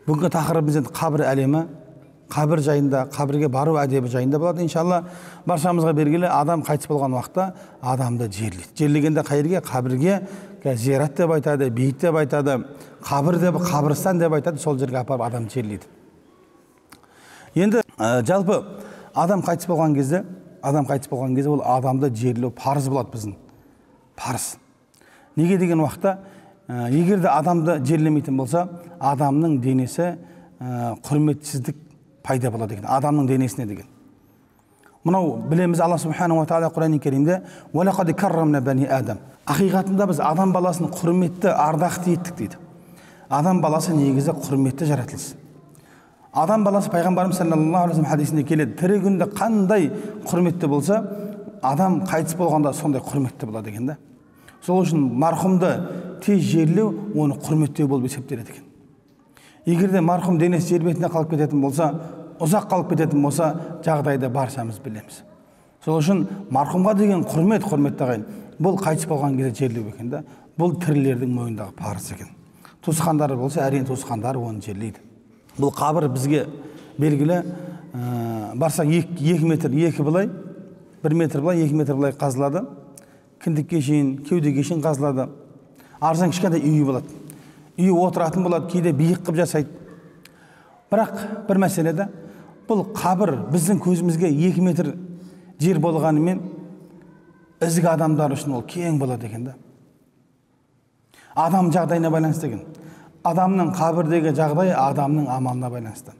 Бүгінгі тақырыбымыз енді қабір әлемі, қабір жайында, қабірге бару әдебі жайында болады иншалла. Баршамызға белгілі, адам қайтыс болған уақытта адамды жерлейді. Жерлегенде қай жерге? Қабірге, зиярат деп айтады, бейіт деп айтады, қабір деп, қабірстан деп айтады, сол жерге апарып адам жерлейді. Енді жалпы адам қайтыс болған кезде, ол адамды жерлеу парыз болады біздің. Парыз. Неге деген уақытта, егер де адамды жерлемейтін болса, адамның денесі құрметсіздік пайда болады екен, адамның денесіне деген. Мынау білеміз, Алла субханаху ва тағала Құран Керимде «Уалақад каррамна бани Адам». Ақиқатында біз адам баласын құрметті, ардақты еттік дейді. Адам баласы негізі құрметті жаратылыс. Адам баласы пайғамбарымыз саллаллаху алейхи вассалам хадисінде келеді, тірі күнде қандай құрметті болса, адам қайтыс болғанда сондай құрметті болады екен да. Сол үшін марқұмды тез жерлеу оны құрметтеу болып есептеледі екен. Егер де марқұм денесі жер бетінде қалып кететін болса, ұзақ қалып кететін болса, жағдайды баршамыз білеміз. Сол үшін марқұмға деген құрмет, құрметті ағайын, бұл қайтыс болған кезде жерлеу екен да, бұл тірілердің мойнындағы парыз екен. Туысқандары болса, әрине туысқандары оны жерлейді. Бұл қабір бізге белгілі, барсақ 2 метр, 2 былай, 1 метр былай, 2 метр былай қазылады. Кіндікке шейін, кеудеге шейін қазылады. Арзан кішкентай үйі болады. Үйі отыратын болады, кейде биік қып жасайды. Бірақ бір мәселеде, бұл қабір біздің көзімізге 2 метр жер болғанымен, ізгі адамдар үшін ол кең болады екен да. Адам жағдайына байланысты екен. Адамның қабірдегі жағдайы адамның амалына байланысты.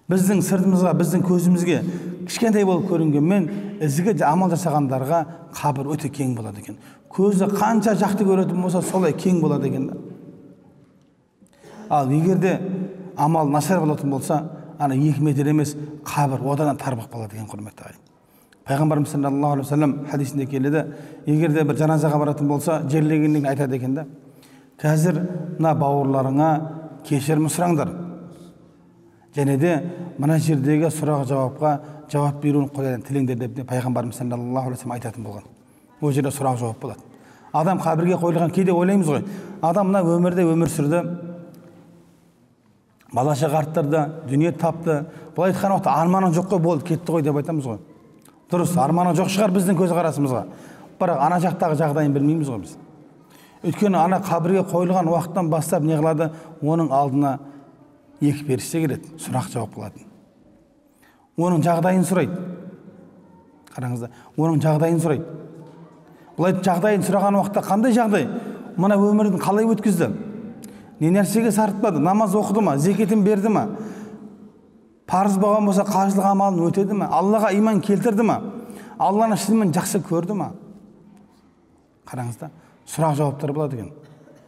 Біздің сыртымызға, біздің көзімізге кішкентай болып көрінгенмен, ізгі амал жасағандарға қабір өте кең болады екен. Көзі қанша жақты көретін болса, солай кең болады екен. Ал егер де амал нашар болатын болса, ана 2 метр емес, қабір одан тар болып қалады екен, құрметті ағайын. Пайғамбарымыз саллаллаху алейхи вассалам хадисінде келеді, егер де бір жаназаға баратын болса, жерлегеннен кейін айтады екен да, қазір мына бауырларыңа кешірім сұраңдар. Және де мына жердегі сұрақ жауапқа жауап беруін Құдайдан тілеңдер деп пайғамбарымыз саллаллаху алейхи вассалам айтатын болған. Ол жерде сұрақ жауап болады. Адам қабірге қойылған, кейде ойлаймыз ғой, адам мына өмірде өмір сүрді, бала шаға арттырды, дүние тапты. Былай айтқан уақытта арманы жоқ қой, болды, кетті ғой деп айтамыз ғой. Дұрыс, арманы жоқ шығар біздің көзқарасымызға. Бірақ ана жақтағы жағдайын білмейміз ғой біз. Өйткені ана қабірге қойылған уақыттан бастап не қылады, оның алдына екі періште келеді, сұрақ жауап қылатын. Оның жағдайын сұрайды. Қараңыздар, оның жағдайын сұрайды. Былай жағдайын сұраған уақытта қандай жағдай? Мына өмірін қалай өткізді? Не нәрсеге сарытпады? Намаз оқыды ма? Зекетін берді ма? Парыз болған болса, қажылық амалын өтеді ме? Аллаға иман келтірді ма? Алланы шынымен жақсы көрді ма? Қараңыздар, сұрақ жауаптар болады екен.